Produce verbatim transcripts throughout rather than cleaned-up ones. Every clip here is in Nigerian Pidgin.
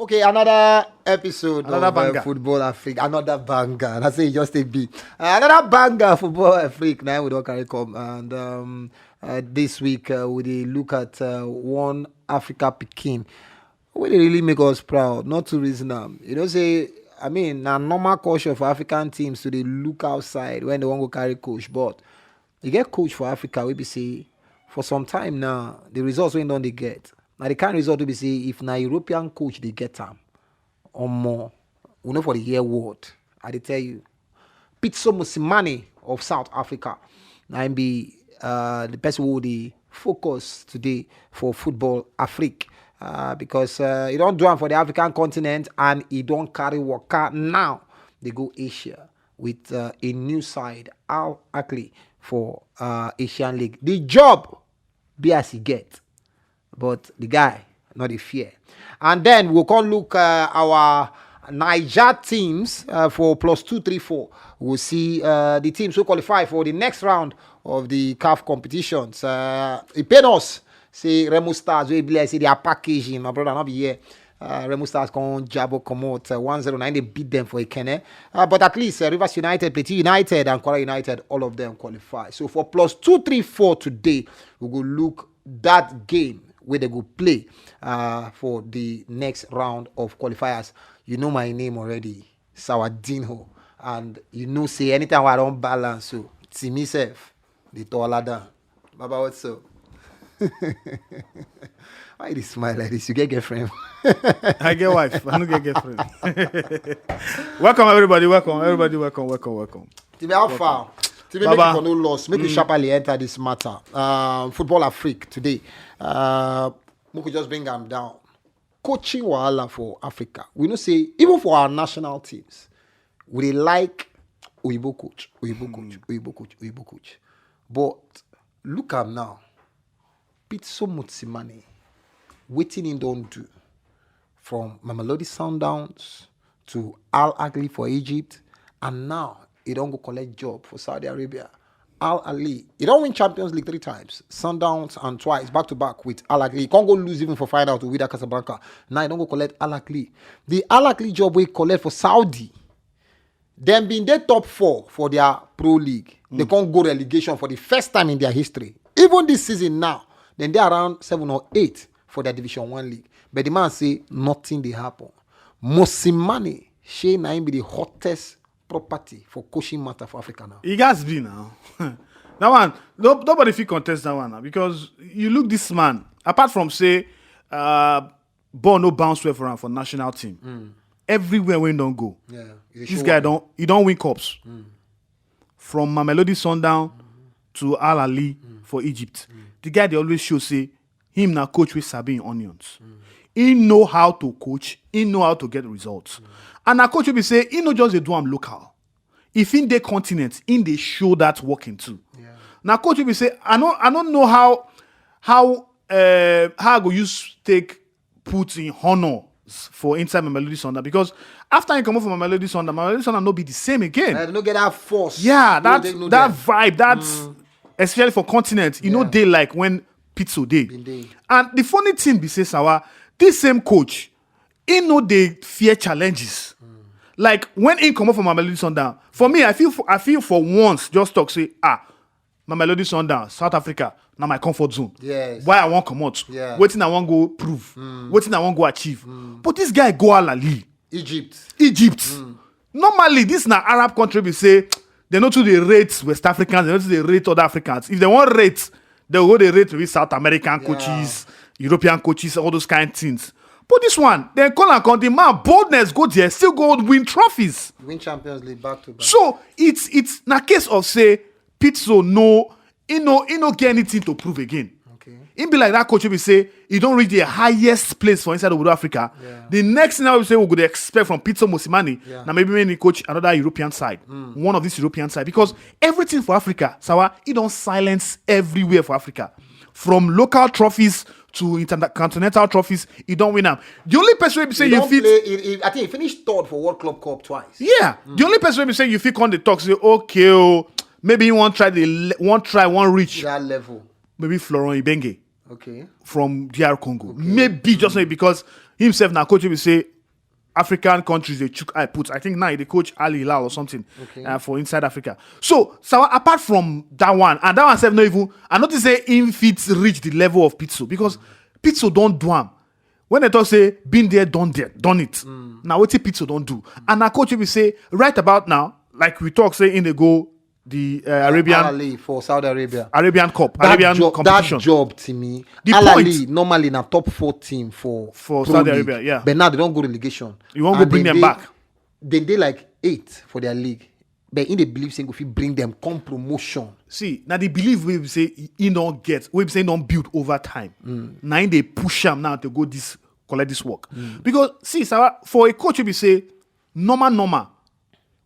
Okay, another episode Another of uh, banger. Football Afrique. Another banger. And I say just a B. Uh, another banger Football Afrique. Now we don't carry come. And um, uh, this week uh, we dey look at uh, one Africa pikin. Wey dey really make us proud, not to reason am. You know say, I mean, na normal culture for African teams to dey look outside when they wan go carry coach. But you get coach for Africa wey be say for some time now, the results wey don dey get, na the kind result wey be say if na European coach dey get am, omo, we no for the year word. I dey tell you, Pitso Mosimane of South Africa, na him be uh, the person who dey focus today for Football Afrique, uh, because uh, he don do am for the African continent and he don carry waka now dey go Asia with uh, a new side, Al Ahly, for uh, Asian League. The job be as e get, but the guy not dey fear. And then we'll come look uh, our Niger teams uh, for plus two three four. We'll see uh, the teams who qualify for the next round of the CAF competitions. Uh, e pain us say Remo Stars wey be like say their packaging, my brother, not be here. Uh, Remo Stars come jabo comot uh, one zero nine. They beat them for Ekene. Uh, but at least uh, Rivers United, Plateau United, and Kwara United, all of them qualify. So for plus two three four today, we go look that game where they go play uh, for the next round of qualifiers. You know my name already, Sawadinho. And you know say anytime I don't balance, so see myself, the taller down. Baba, what's up? Why you dey smile like this? You get girlfriend? I get wife. I no get girlfriend. Welcome everybody. Welcome everybody. Welcome. Welcome. Welcome. Tibi, how far? Tibi, make Baba. You no loss. Make we sharply enter this matter. Uh, Football Afrique today. Uh, make we just bring am down. Coaching wahala for Africa. We know say even for our national teams, we dey like Oyibo coach, Oyibo coach, Oyibo coach, Oyibo coach. But look am now. Pitso Motsimane, wetin he don do from Mamelodi Sundowns to Al Ahly for Egypt, and now he don go collect job for Saudi Arabia. Al Ahly, he don win Champions League three times, Sundowns and twice back to back with Al Ahly. He can't go lose even for final to Wydad Casablanca. Now he don go collect Al Ahly. The Al Ahly job wey he collect for Saudi, dem bin dey top four for their pro league. They can't go relegation for the first time in their history. Even this season now, dem dey around seven or eight for their Division One league. But the man say nothing dey happen. Mosimane, shey na him be the hottest property for coaching matter for Africa now. It has been now. That one, no, nobody fit contest that one now because you look this man. Apart from say, uh, ball no bounce well for am for national team. Everywhere wey he don go, Yeah, you dey this show guy up. Don he don win cups from Mamelodi Sundown to Al Ahly for Egypt. The guy dey always show say him na coach wey sabi him onions. He know how to coach. He know how to get results. And na coach wey be say he no just dey do am local. If he dey continent, he dey show that working too. Na coach wey be say I no I no know how how uh, how I go use take put in honor for inside Mamelodi Sundowns because after he comot from Mamelodi Sundowns, Mamelodi Sundowns no be the same again. Eh, they no get that force. Yeah, Wey that they no that get. Vibe, that especially for continent, you know, Yeah. They like when Pitso dey. Been dey. And the funny thing be say, Sawa, this same coach, he no dey fear challenges. Like when he comot from Mamelodi Sundowns, for me, I feel for, I feel for once just talk say, ah, Mamelodi Sundowns, South Africa, na my comfort zone. Yes. Why I wan comot? Yeah. Wetin I wan go prove? Wetin I wan go achieve? But this guy go Al Ahly, Egypt. Egypt. Normally, this na Arab country be say they no too dey rate West Africans, they no too dey rate other Africans. If they wan rate, they go dey rate maybe South American coaches, European coaches, all those kind things. But this one, dem call am come, the man boldness go there, still go win trophies. Win Champions League back to back. So it's it's na case of say Pitso no, he no he no get anything to prove again. Okay. He be like that coach wey be say he don reach the highest place for inside of Africa. Yeah. The next thing I would say we could expect from Pitso Mosimane Yeah. na maybe when he coach another European side, one of these European side, because everything for Africa, Sawa, he don silence everywhere for Africa. From local trophies to intercontinental trophies, he don win am. The only person wey be say He you don fit play. He, he, I think he finished third for World Club Cup twice. Yeah, the only person wey be say you fit come dey talk say okay oh, maybe he wan try the le- wan try wan reach That level. Maybe Florent Ibenge Okay. from D R Congo. Maybe just maybe because himself na coach wey be say African countries dey chook eye put. I think now they coach Al Hilal or something, okay, uh, for inside Africa. So, so apart from that one, and that one sef no even, I notice say him fit reach the level of Pitso, because Pitso don do am. When they talk say been there, done there, done it. Now wetin Pitso don do? And na coach wey be say right about now, like we talk say in the go the uh, Arabian Al Ahly for Saudi Arabia. Arabian Cup, That Arabian job, competition. That job to me. The Al point- Ahly normally na top four team for For Pro Saudi League. Arabia, yeah. But now they don't go relegation. You wan go And bring then them they- back. Then they like eight for their league. But in the belief saying if you bring them come promotion. See, now the belief we say he don't get, we say he don't build over time. Now they push him now to go this, collect this work. Because see, Sarah, for a coach, we say normal, normal.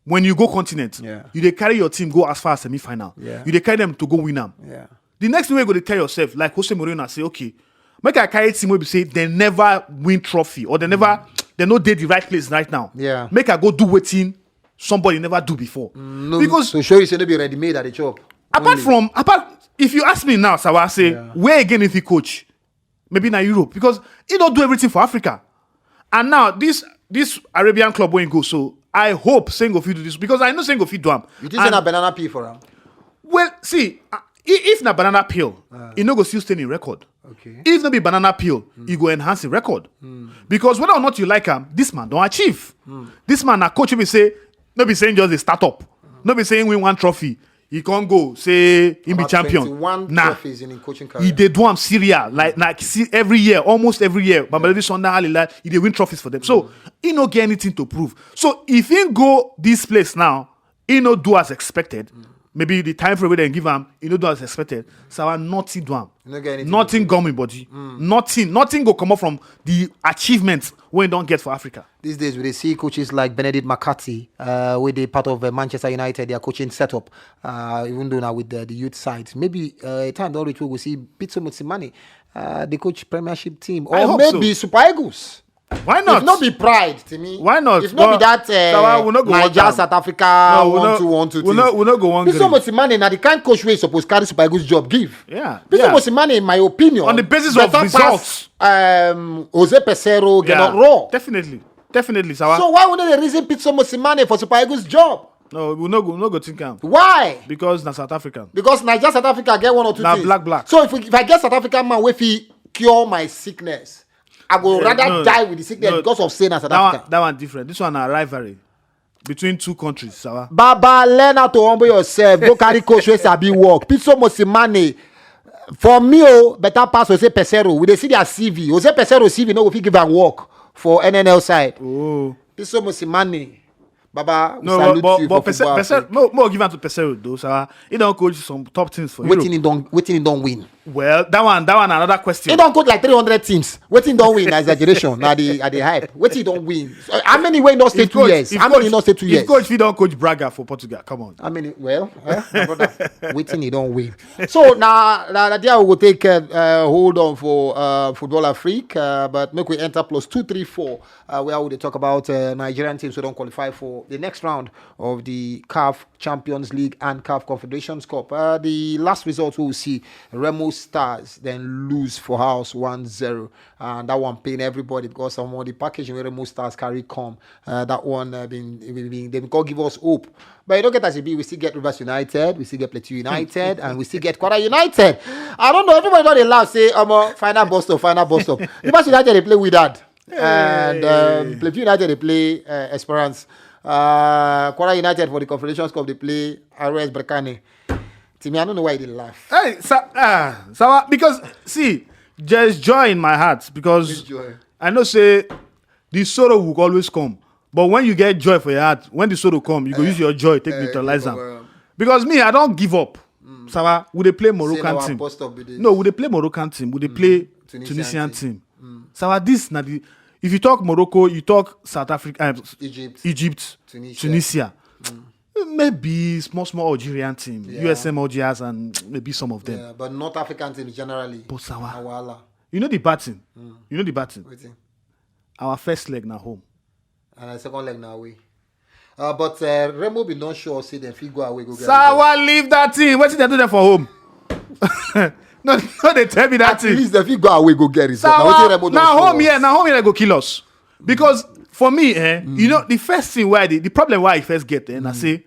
When you go continent, Yeah. you dey carry your team go as far as semi-final. Yeah. You dey carry them to go win am. Yeah. The next thing we go to tell yourself, like Jose Mourinho, say, okay, make I carry team wey be say they never win trophy or they never they no dey the right place right now. Yeah. Make I go do wetin somebody never do before. No, Because to show you say no be ready made at the job. apart from apart, if you ask me now, Sawa say Yeah. where again if he coach, maybe na Europe, because he don't do everything for Africa. And now this this Arabian club wey he go, so I hope Sengo fit do this because I know Sengo fit do am. You think say And- na banana peel for am? Well, see, uh, i- if na banana peel, he no go still stay in record. Okay. If no be banana peel, he go enhance the record. Because whether or not you like him, this man don't achieve. This man na coach wey be say, no be saying just a startup. No be saying win one trophy. He can't go say he be About champion. twenty-one Nah. Trophies in his coaching He career. dey do am serial like like see every year, almost every year. Mamelodi Sundowns, Al Hilal, he dey win trophies for them. So he no get anything to prove. So if he go this place now, he no do as expected. Maybe the time frame wey dem give am, he no do as expected. Sawa nothing do am. No get anything Nothing gum him body. Nothing, nothing go come up from the achievements wey he don get for Africa. These days, we dey see coaches like Benedict McCarthy, uh, wey dey part of uh, Manchester United, their coaching setup, uh, even though now with the, the youth side. Maybe uh, time don reach we go see Pitso Mosimane, uh, the coach Premiership team, I or hope maybe so. Super Eagles. Why not? If not be pride to me, Why not? If not be But that uh, Sawa, we no go want Niger am. South Africa No, we one no- two one two we no- we no go want Pitso green. Mosimane na the kind coach wey suppose carry Super Eagles job give. Yeah, Pitso yeah. Mosimane, in my opinion, On the basis of better results. Pass, um, Jose Peseiro, Yeah, Gernot Rohr. Definitely, definitely, Sawa. So why wouldn't they reason Pitso Mosimane for Super Eagles job? No, we no go, no go think am Why? Because na South African. Because Niger South Africa get one or two Na things. Black, black. So if we, if I get South African man wey fit cure my sickness, I go Eh, rather no, die with the sickness no. because of saying na South That one, Africa. That one different. This one na rivalry between two countries, Sawa. Baba, learn how to humble yourself. Go carry coach wey sabi work. Pitso Mosimane, for me, oh, better pass Jose Peseiro. We dey see their C V. Jose Peseiro C V no go fit give am work for N N L side. Oh. Pitso Mosimane, Baba, we No, salute but, you but, for but Pese- football. Pese- no, no, give am to Peseiro though, Sawa. He don't coach some top things for Wetin Europe. He don wetin He don win? Well, that one, that one, another question. He don coach like three hundred teams. Wetin He don win? Na exaggeration. Na the, na the hype. Wetin He don win? So, how many wey no stay If two coach- years? if How many coach- no stay two if years? Coach fit don coach Braga for Portugal, come on. How many? Well, eh, my brother, wetin He don win? So now, now, now there we go take uh, uh, hold on for uh, Football Afrique, uh, but make we enter plus two three four, uh, where we dey talk about uh, Nigerian teams who don qualify for the next round of the CAF Champions League and CAF Confederations Cup. Uh, the last result we will see, Remo Stars then lose for house one zero. And that one pain everybody because some of the packaging where Remo Stars carry come, uh, that one uh, been, been, been they been call give us hope. But you don't get as it be. We still get Rivers United, we still get Plateau United, and we still get Kwara United. I don't know. Everybody don dey laugh say, um, uh, final bus stop, final bus stop. Rivers United they play with that, and um, Plateau United they play uh, Esperance. Uh, Kwara United for the Confederations Cup they play R S Berkane. Timmy, I don't know why you dey laugh. Hey, Sa- ah, Sawa, because see, there's joy in my heart because Which joy? I know say the sorrow will always come. But when you get joy for your heart, when the sorrow come, you go use your joy take eh, neutralize you am. go, um, Because me, I don't give up. Sawa, we dey play Say Moroccan na our team. bus stop be this. No, we dey play Moroccan team. We dey play Tunisian Tunisian, team. team. Sawa, this na the. If you talk Morocco, you talk South Africa, uh, Egypt, Egypt, Tunisia. Tunisia. Maybe small, small Algerian team, Yeah. U S M Algiers, and maybe some of them. Yeah, but North African teams generally. But Sawa, Na wahala. You know the bad thing. You know the bad thing. Wetin? Our first leg na home. And the second leg na away. Uh, but uh, Remo bin don sure say dem fit go away go get result. Sawa, leave that thing. Wetin dem do them for home? No, no, they tell me that At thing. Least dem fit go away go get result. Na wetin Sawa, Remo don na show home us. here, na home here go kill us. Because For me, eh, you know, the first thing why the, the problem why I first get, eh, and I say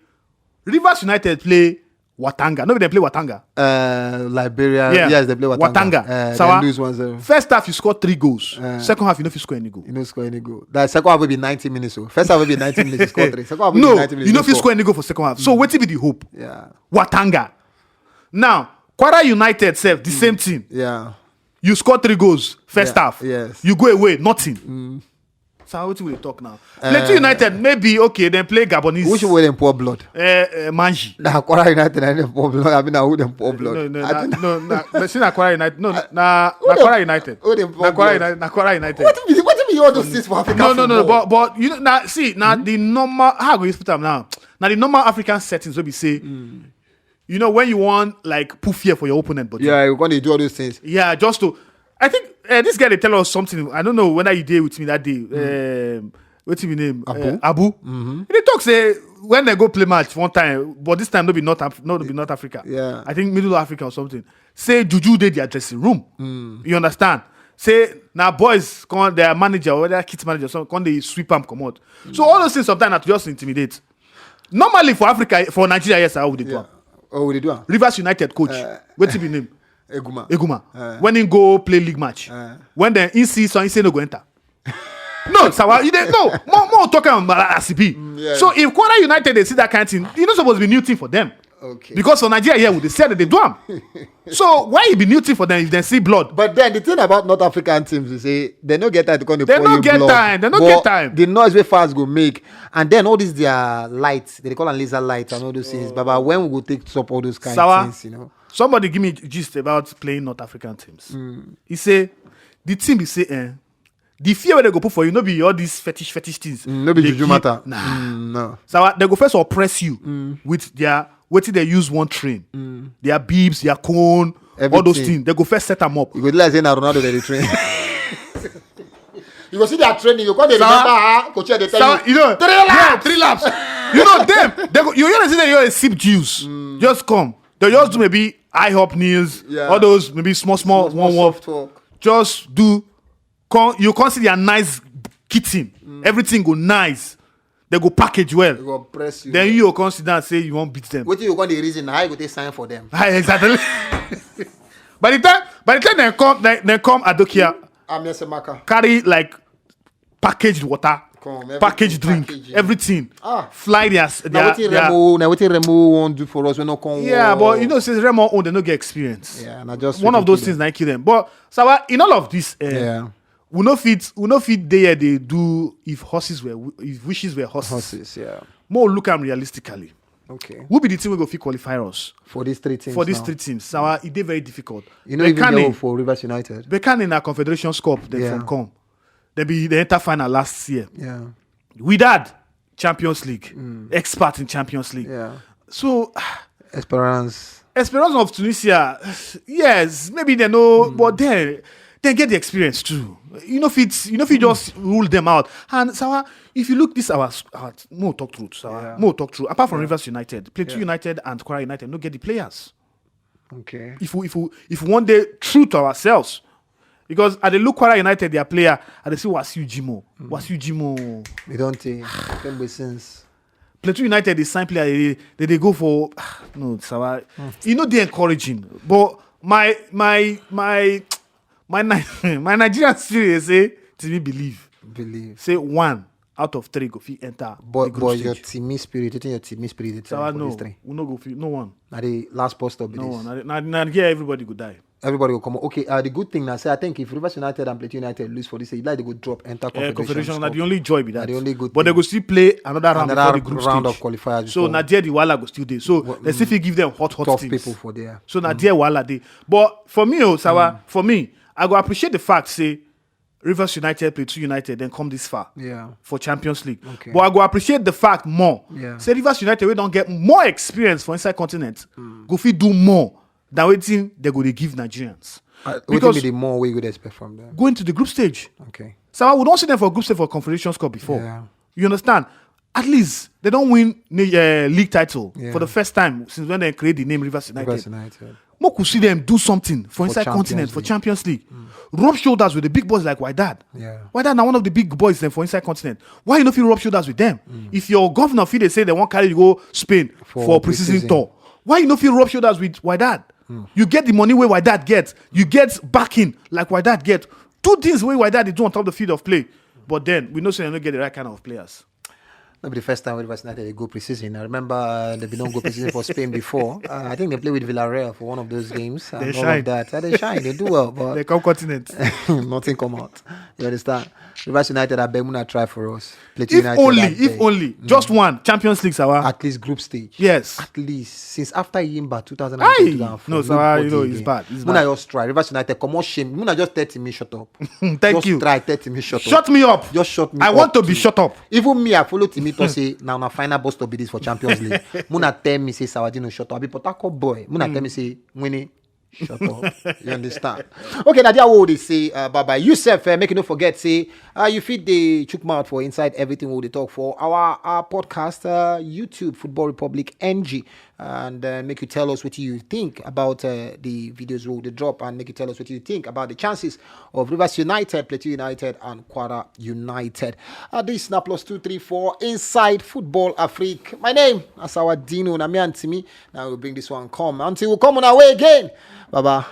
Rivers United play Watanga. No, they play Watanga. Uh, Liberia. Yeah. Yes, they play Watanga. Watanga. Uh, Sawa. Lose one zero. First half, you score three goals. Uh, second half, you no fit score any goal. You no score any goal. That second half will be ninety minutes. So first half will be ninety minutes. You score three. Second half will no, be ninety minutes. You no fit score any goal for second half. So mm. What will be the hope? Yeah. Watanga. Now, Kwara United self, the mm. same thing. Yeah. You score three goals first yeah, half. Yes. You go away, nothing. Mm. So wetin we dey talk now? Uh, Plateau United maybe okay, then play Gabonese. Which way dem pour blood? Uh, uh, Manji. Na Kwara United na dem pour blood. I mean, na who dem pour blood? No, no, na, no, na, na, na Kwara United. No, na, na Kwara United. Who dem pour blood? Na Kwara United. Na Kwara United. What be, what be all those things for Africa? No, no, no, no. But, but you know, now see, now mm-hmm. the normal how I go use put am now. Now the normal African settings will be say. Mm. You know when you want like put fear for your opponent body. Yeah, you gonna do all those things. Yeah, just to. I think uh, this guy they tell us something. I don't know whether you did with me that day. Mm. Um, what's his name? Abu. Uh, Abu. Mm-hmm. They talk say when they go play match one time, but this time no be North Af- no be North Africa. Yeah. I think Middle Africa or something. Say Juju did their dressing room. Mm. You understand? Say now boys come their manager or their kids manager, so come they sweep and come out. Mm. So all those things sometimes that just intimidate. Normally for Africa, for Nigeria, yes, how would they do? Yeah. Oh, would they do? Rivers United coach, uh, what's his name? Eguma. Eguma. Uh, when he go play league match, uh, when then he see so he say no go enter. No, Sawa, you dey no more more talking about as e be. Mm, yeah. So if Kwara United they see that kind of thing, you know supposed to be new thing for them. Okay. Because for Nigeria here, we dey say that they do am. So why e be new thing for them if they see blood? But then the thing about North African teams is say they no get time to come dey pour you blood. They no get time. They no get time. The noise wey fans go make, and then all these their lights, they call am laser lights and all those things. Baba, when we go take stop all those kind of things, you know. Somebody give me gist about playing North African teams. Mm. He say the team be say eh, the fear wey they go put for you no be all these fetish fetish things. Mm, no be juju matter. Nah. Mm, no. So uh, they go first oppress you mm. with their wetin they use one train. Mm. Their bibs, their cone, everything. All those things. They go first set them up. You go like say na Ronaldo dey train. You go see their training. You go dey remember how coach dey tell you. You know, three laps. Yeah, three laps. You know them. They go, you hear say you are a sip juice. Mm. Just come. They just do maybe I hop knees. Yeah. All those maybe small small small, small one soft walk. Just do come you come see their nice kitchen mm. Everything go nice. They go package well. They go press you. Then you go come sit down say you wan beat them. Wetin you go come dey reason na how you go take sign for them. Ah, exactly. By the time by the time they come they, they come Adokia. Amiesemaka. Carry like packaged water. Come, package drink package, yeah. Everything ah fly their, their na wetin remo na wetin remo wan do for us wey no come yeah work. But you know say remo own they no get experience yeah na just one of those things na kill them but sawa in all of this eh, yeah we no fit we no fit dey here dey do if horses were if wishes were horses horses yeah more look am realistically okay who be the team wey go fit qualify us for these three teams for these now? Three teams sawa e dey very difficult you know even Bekane, for Rivers United Bekane na Confederation Cup dem yeah. From come They be they enter final last year. Yeah. Wydad Champions League, mm. Expert in Champions League. Yeah. So Esperance. Esperance of Tunisia, yes, maybe they know, mm. But then they get the experience too. You know, if it's you know, if you mm. Just rule them out. And Sawa, if you look this our our more talk through, Sawa, yeah. More talk through. Apart from yeah. Rivers United, Plateau yeah. United and Kwara United, no get the players. Okay. If we if we if we one day true to ourselves, because I dey look Kwara United their player, I dey see Wasiu Jimo. Mm. Wasiu Jimo. They don't take Kemgbe since. Plateau United dey sign player, they, they, they go for no Sawa. Mm. You know they encouraging. But my my my my my Nigerian spirit say to me believe. Believe. Say one out of three go fit enter. But but your team spirit, you think your team spirit? Sawa no, we no go fit no one. Na the last post of no one. Na here everybody go die. Everybody will come. Okay, uh, the good thing now, say I think if Rivers United and Plateau United lose for this, like they go drop enter uh, confederation. Confederation na the only joy be that. Na the only good. But thing. They go still play another round another before the group round stage. Of qualifiers. So na there the wahala go still dey. So well, they still mm, give them hot hot tough things. People for there. So na mm. There wahala dey. But for me, oh, Sawa, mm. For me, I go appreciate the fact say Rivers United, Plateau United, then come this far yeah. For Champions League. Okay. But I go appreciate the fact more. Yeah. Say Rivers United, we don't get more experience for inside continent. Mm. Go fit do more than waiting they go they give Nigerians. Uh, because be the more we would expect from them going to the group stage. Okay. So I would not see them for group stage for Confederations Cup before. Yeah. You understand? At least they don't win the uh, league title yeah. For the first time since when they create the name Rivers United. Rivers United. Make we see them do something for inside continent for Champions League. Rub shoulders with the big boys like Wydad. Yeah. Wydad na one of the big boys dem for inside continent. Why you no fit rub shoulders with them? If your governor fit dey say they wan carry you go Spain for, For pre-season pre-season. Tour, why you no fit rub shoulders with Wydad? You get the money wey Wydad get. You get backing like Wydad get. Two things wey Wydad dey do on top the field of play. But then we know say they no get the right kind of players. Not be the first time Rivers United dey go pre-season. I remember uh, they been on go pre-season for Spain before. Uh, I think they play with Villarreal for one of those games. And They all shine. Of that. Uh, they shine. They do well, but They come continent. Nothing come out. You understand? Rivers United, I beg una try for us. Play If United, only, I if beg. only, just one Champions League, Sawa. At least group stage. Yes. At least since after Yimba two thousand Aye! two thousand four. No, sir, you know, it's bad. It's Muna bad. Just try. Rivers United, come on, shame. Muna just thirty me shut up. Thank Just you. Try thirty me shut up. Shut me up. Just shut me I up want to be too. Shut up. Even me, I follow Timmy to say now na final bus to be this for Champions League. Muna tell me say Sawadino shut up. I be Potako boy. Muna tell me say Winnie. Shut up. You understand? Okay, now there we dey say uh, bye bye. You sef, uh, make you no forget say uh, you fit dey chook mouth for inside everything we dey talk for our our podcast, uh, YouTube Football Republic N G, and uh, make you tell us what you think about uh, the videos we dey drop, and make you tell us what you think about the chances of Rivers United, Plateau United, and Kwara United. Uh, this na plus two three four inside Football Afrique. My name Asawa Dino. Na me and Timmy. Now we bring this one come until we come on our way again. Baba.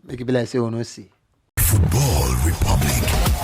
Make it be like say we no see. Football Republic.